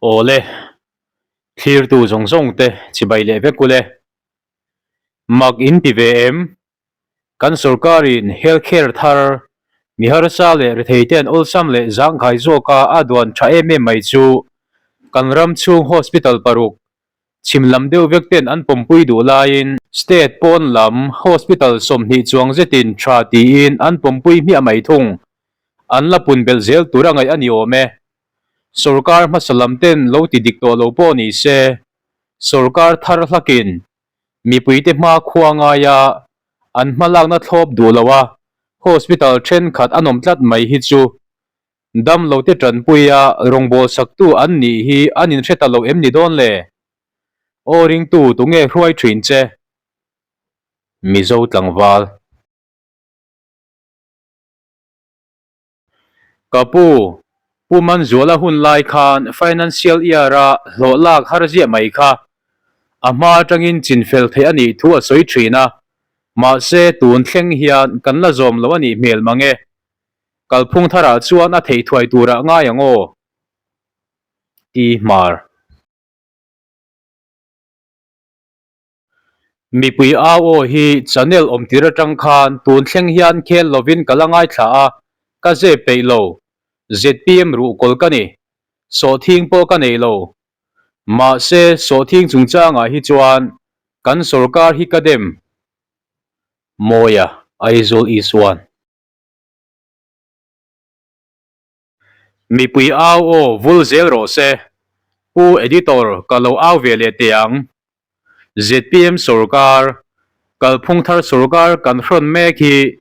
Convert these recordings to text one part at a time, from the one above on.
Awle, thlirtu zawng zawng te chibai leh vek ule. Mak in ti ve em? Kan sorkarin health care thar, mi harsa leh rethei ten awlsam leh zangkhai zawka a duan tha em em mai chu kan ram chhung hospital paruk chhim lam deuh vek ten an pawmpui duh laiin state pawn lam hospital 20 chuang zetin tha tiin an pawmpui hmiah mai thung. An la pun belh zel tur a ngaih a ni awm e. Sorkar hmasa lam ten lo ti dik tawh lo pawh ni se, sorkar thar hlakin mipuite hma khua ngaia an hmalakna thlawp duh lo a hospital thenkhat an awm tlat mai hi chu damlote tanpuia rawngbâwl saktu an nih hi an inhre ta lo em ni dawn le? Aw ringtu tunge hruai thin che? Mizo tlangval. Ka pu, Pu Manzuala hun lai khan financial year-a hlawh lak har ziah mai kha a hma atangin chinfel theih a nih thu a sawi thin a, mahse tun thleng hian kan la zawm lo a nih hmel mang e. Kalphung tharah chuan a theih thuai turah ngai ang aw. Ti hmar. Mipui au aw hi channel awm tir atang khan tun thleng hian khel lovin ka la ngaithla a, ka zep peih lo. Zpm ruhkawl ka ni. Sawhthing pawh ka nei lo. Mahse, sawhthing chungchangah hi chuan kan sorkar hi ka dem. Mawia, Aizawl East One. Mipui au aw vul zel rawh se. Pu Editor ka lo au ve leh teh ang. Zpm sorkar, kalphung thar sorkar kan hrawn mek hi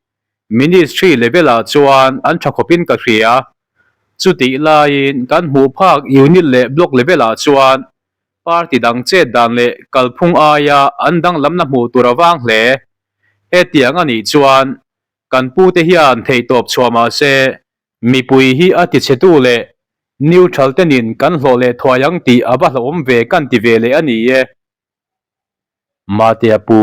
Ministry level ah chuan an tha khawpin ka hria. Chutih laiin kan hmuh phak unit leh block level ah chuan party dang chet dan leh kalphung aia an danglamna hmuh tur a vang hle. Hetiang a nih chuan kan pute hian theihtawp chhuah mah se Mipui hi a tichhetu leh neutral te nin kan hlawh leh thuai ang tih a va hlauhawm ve kan ti ve leh a ni e. Matea Pu.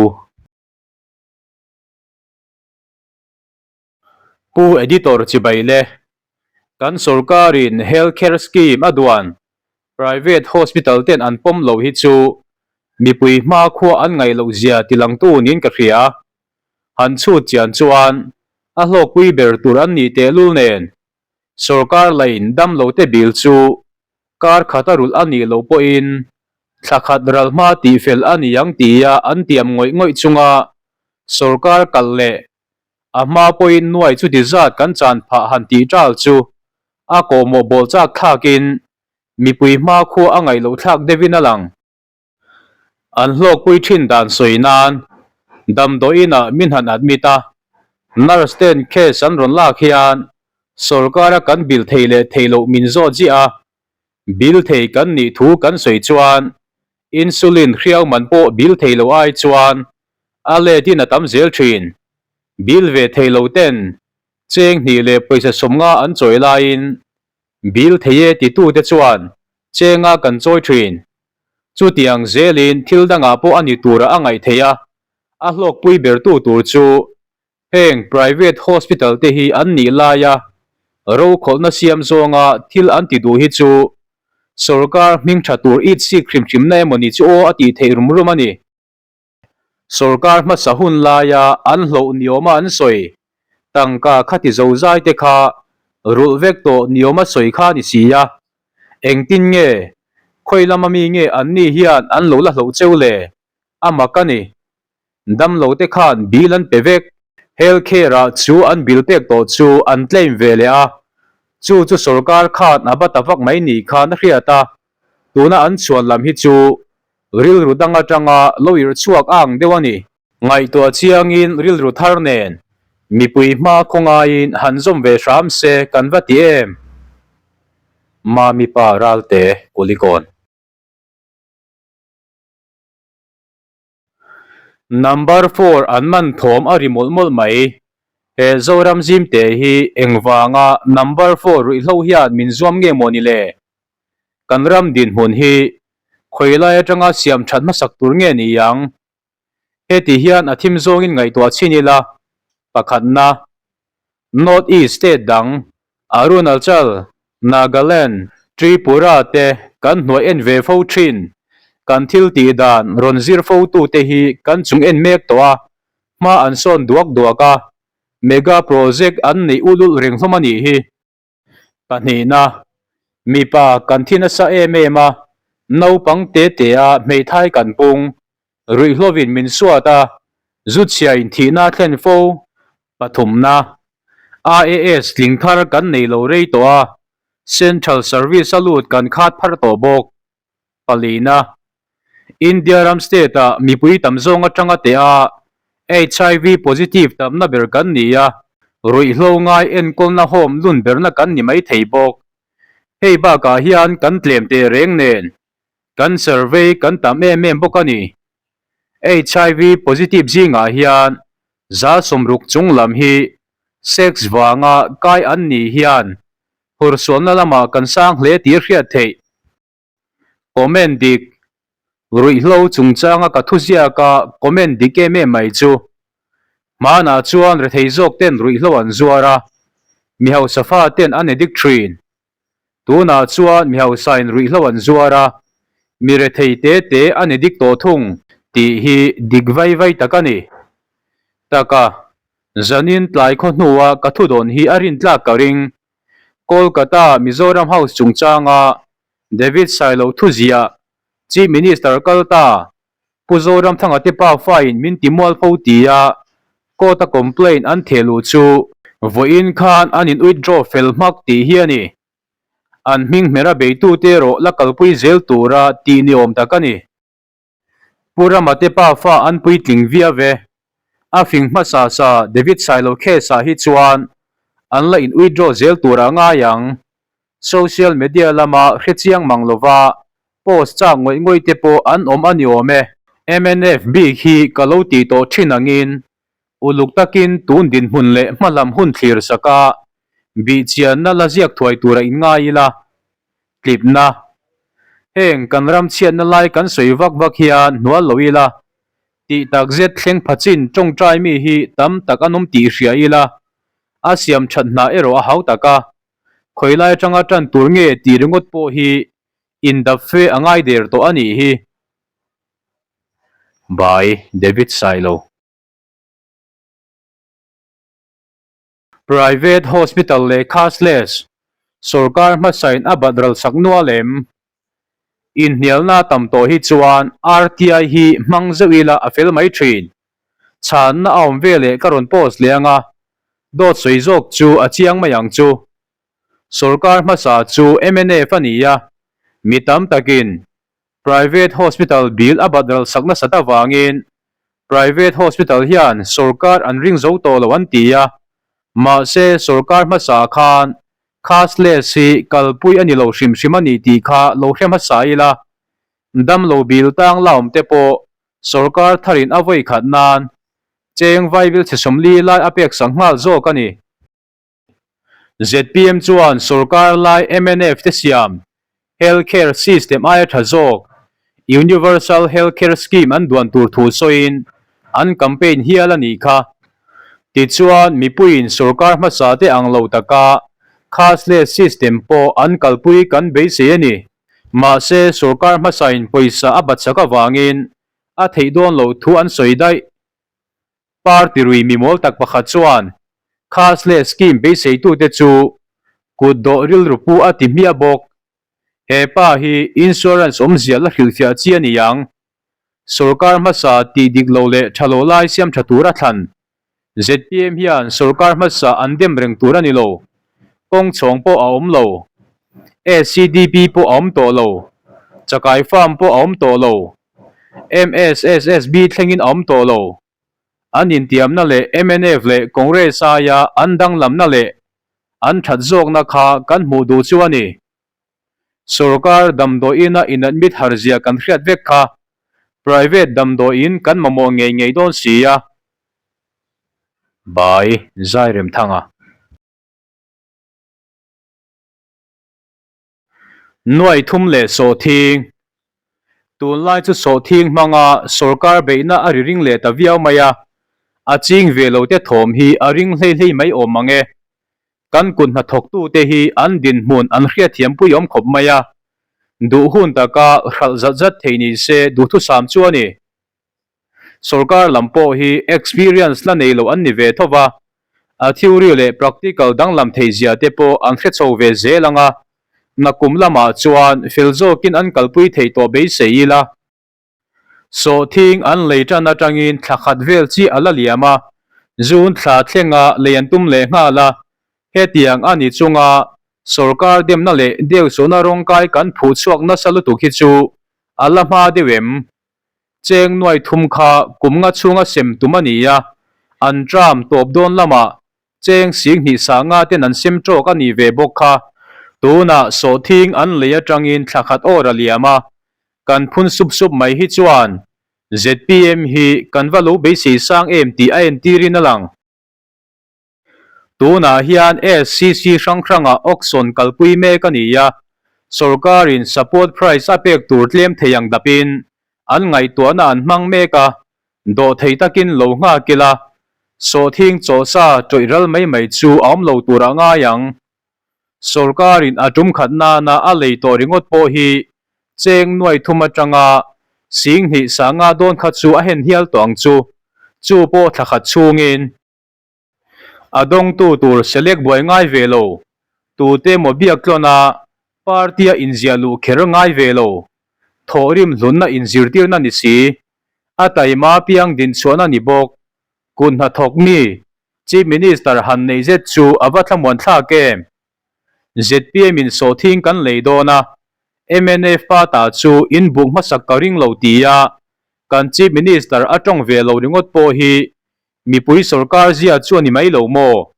Pu Editor chibai le. Kan sorkarin Health Care Scheme a duan private hospital ten an pawm lo hi chu mipui hmakhua an ngaih loh zia tilangtu niin ka hria. Han chhut chian chuan a hlawkpui ber tur an nih tehlul nen sorkar lain damlote bil chu kar khat a rulh a nih loh pawhin thla khat ral hma tihfel a ni ang tia an tiam ngawih ngawih chunga sorkar kal leh a hma pawhin nuai chuti zat kan chan phah han tih ṭal chu a kawhmawh bawl chak thlakin mipui hmakhua a ngaih loh thlak deuhin a lang. An hlawkpui thin dan sawi nan damdawiinah min han admit a, nurse ten case an rawn lak hian sorkara kan bill thei leh thei loh min zawt ziah a, bill thei kan nih thu kan sawi chuan insulin hriau man pawh bill thei lo ai chuan a letin a tam zel thin. Bill ve thei lo ten cheng hnih leh pawisa 50 an chawi laiin bill thei e titute chuan chenga kan chawi thin. Chutiang zelin thil dangah pawh a ni tura a ngaih theih a, a hlawkpui bertu tur chu heng private hospital te hi an nih laia rokhawlhna siam zawnga thil an ti duh hi chu sorkar hming tha tur it sik hrim hrimna emaw ni chu aw a tih theih rum rum a ni. Sorkar hmasa hun laia an hlauh niawma an sawi tangka khati zozai te kha rulh vek tawh niawma sawi kha ni si a, engtin nge, khawi lama mi nge an ni hian an lo la hlauh cheu le? A mak a ni. Damlo te khan bill an pe vek. Health care ah chu an bill pek tawh chu an claim ve leh a, chu chu sorkar khan a va ta vak mai ni khan a hriat a, tuna an chhuan lam hi chu rilru dang atanga lo irh chhuak ang deuh a ni. Ngaihtuah chiangin rilru thar nen mipui hma khawngaiin han zawm ve hram se kan va ti em? Mami pa Ralte Kulikawn. Number four an man thawm a ri mawlh mawlh mai. He Zoram Zimte hi engvanga number four ruihhlo hian min zuam nge maw ni le? Kan ram dinhmun hi khawilai atanga siam that hmasak tur nge ni ang? Heti hian a thim zawngin ngaihtuah chhin ila, pakhatna, North East state dang, Arunachal, Nagaland, Tripura te Kan hnuai en ve fo thin. Kan thil tih dan rawn zir fo tute hi kan chung en mek tawh a, hma an sawn duak duak a, mega project an neih ul ulh reng hlawm a nih hi. Pahnihna, mipa kan thi nasa em em a, naupang te te a hmeithai kan pung, ruihhlovin min suat a, zu chhiain thihna a thlen fo. Pathumna, IAS tling thar kan nei lo rei tawh a, Central Service a lut kan khat phar tawh bawk. Palina, India ram state ah mipui tam zawng atanga teh a HIV positive tamna ber kan ni a, ruihhlo ngai enkawlna home lun berna kan ni mai thei bawk. Hei bakah hian kan tlem teh reng nen kan survey kan tam em em bawk a ni. HIV positive zingah hian 60% chung lam hi sex vanga kai an nih hian hursualna lamah kan sang hle tih hriat theih. Comment dik, Ruihhlo chungchanga ka thuziaka comment dik em em mai chu. Hmanah chuan rethei zawk ten ruihhlo an zuar a, mi hausa fa ten an addict thin. Tunah chuan mi hausain ruihhlo an zuar a, mi rethei te te an addict tawh thung tih hi dik vai vai tak a ni. Taka, zanin tlai khaw hnua ka thudawn hi a rintlak ka ring. Kolkata Mizoram House chungchanga David Sailo thuziah Chief Minister kal ta Pu Zoramthanga te pa fain min ti mualpho tia court a complaint an theh luh chu vawiin khan an in withdraw fel hmak tih hi a ni. An hming hmera beitute erawh la kalpui zel tura tih ni awm tak a ni. Pu Rama te pa fa an puitling viau e. A fing hmasa sa David Sailo case ah hi chuan an la in withdraw zel tur ah ngai ang. Social media lama hrechiang mang lova post chak ngawih ngawih te pawh an awm a ni awm e. Mnf bik hi ka lo tih tawh thin angin uluk takin tun dinhmun leh hmalam hun thlir saka bihchianna la ziak thuai tura inngai ila. Tlipna, Heng kan ram chhiatna lai kan sawi vak vak hian hnual lo ila, tih tak zet thleng pha chin tawngtai mi hi tam tak an awm tih hria ila, a siam that hna erawh a hau tak a, khawi lai atanga tan tur nge tih ringawt pawh hi indap fe a ngai der tawh a nih hi. By David Sailo. Private Hospital leh Cashless sawrkar hmasain a bat ral sak nual em? Inhnialna tam tawh hi chuan RTI hi hmang zeuh ila a fel mai thin. Chhanna a awm veleh ka rawn post leh anga, dawt sawi zawk chu a chiang mai ang chu. Sawrkar hmasa chu mnf a ni a, mi tam takin Private Hospital bill a bat ral sak nasat avangin Private Hospital hian sawrkar an ring zo tawh lo an ti a, mahse sawrkar hmasa khan cashless hi kalpui a ni lo hrim hrim a ni tih kha lo hre hmasa ila, damlo bill tang la awm te pawh sawrkar tharin a vawi khat nan cheng vaivil chhe 40 lai a pek sak nghal zawk a ni. Zpm chuan sorkar lai mnf te siam Health Care System aia tha zawk Universal Health Care Scheme an duan tur thu sawiin an campaign hial a nih kha. Tichuan mipuiin sorkar hmasa te ang lo taka cashless system pawh an kalpui kan beisei a ni. Mahse sorkar hmasain pawisa a batsak avangin a theih dawn loh thu an sawi daih. Party rui mimawl tak pakhat chuan cashless scheme beiseitute chu kut dawh rilru pu a ti hmiah bawk. He pa hi insurance awmzia la hrilhfiah chi a ni ang. Sorkar hmasa tih dik lo leh tha lo lai siam tha tur a thlan. Zpm hian sorkar hmasa an dem reng tur a ni lo. Kawng chhawng pawh a awm lo. SCDP pawh a awm tawh lo. Chakai farm pawh a awm tawh lo. MSSSB thlengin a awm tawh lo. An intiamna leh mnf leh Congress aia an danglamna leh an that zawkna kha kan hmuh duh chu a ni. Sorkar damdawiina in admit har zia kan hriat vek kha private damdawiin kan mamawh ngei ngei dawn si a. By Zairemthanga. Nuai thum leh sawhthing. Tunlai chu sawhthing hmanga sorkar beihna a ri ring leh ta viau mai a, a ching ve lo te thawm hi a ring hlei hlei mai awm ang e. Kan kut hnathawktute hi an dinhmun an hriatthiampui awm khawp mai a. Duh hun taka hralh zat zat thei ni se duhthusam chu a ni. Sorkar lam pawh hi experience la nei lo an ni ve tho va, a theory leh practical danglam thei zia te pawh an hre chho ve zel ang a, nakum lamah chuan fel zawkin an kalpui thei tawh beisei ila. Sawhthing an lei tan atangin thla khat vel chi a la liam a, June thla thlenga lei an tum leh nghal a, hetiang a ni chunga sorkar demna leh deuhsawhna rawngkai kan phuh chhuak nasa lutuk hi chu a la hma deuh em? Cheng nuai thum kha kum nga chhunga sem tum a ni a, an term tawp dawn lamah Cheng 20 sanga ten an sem tawk a nih ve bawk kha. Tunah sawhthing an lei atangin thla khat awr a liam a, kan phun sup sup mai hi chuan zpm hi kan va lo beisei sang em tih a entirin a lang. Tunah hian SCC hrang hrangah auction kalpui mek a ni a, sorkarin support price a pek tur tlem thei ang dapin an ngaihtuahna an hmang mek a, Dawhthei takin lo nghak ila, sawhthing chawhsa tawih ral mai mai chu a awm lo tur a ngai ang. Sorkarin a tum khat nana a lei tawh ringawt pawh hi cheng nuai thum atanga 20 sanga dawn kha chu a hen hial tawh ang chu, chu pawh thla khat chhungin. A dawngtu tur select buai ngai ve lo, tute maw biak tlawn a party-a inziah luh kher ngai ve lo, thawhrim hlunna inzirtirna ni si, a taima piang dinchhuahna ni bawk, kut hnathawk mi Chief Minister han nei zet chu a va thlamuan thlak em? Zpm in sawhthing kan lei dawn a, mnf pa ta chu in buk hmasak ka ring lo tia kan Chief Minister a tawng ve lo ringawt pawh hi Mipui sorkar zia chu a ni mai lo maw?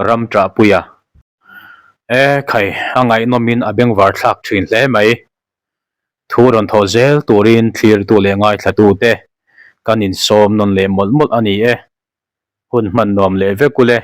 Ram ṭahpuia. E khai, a ngaihnawmin a bengvar thlak ṭhin hle mai. Thu rawn thawh zel turin thlirtu leh ngaithlatute kan insawm nawn leh mawlh mawlh a ni e. Hun hman nuam leh vek ule.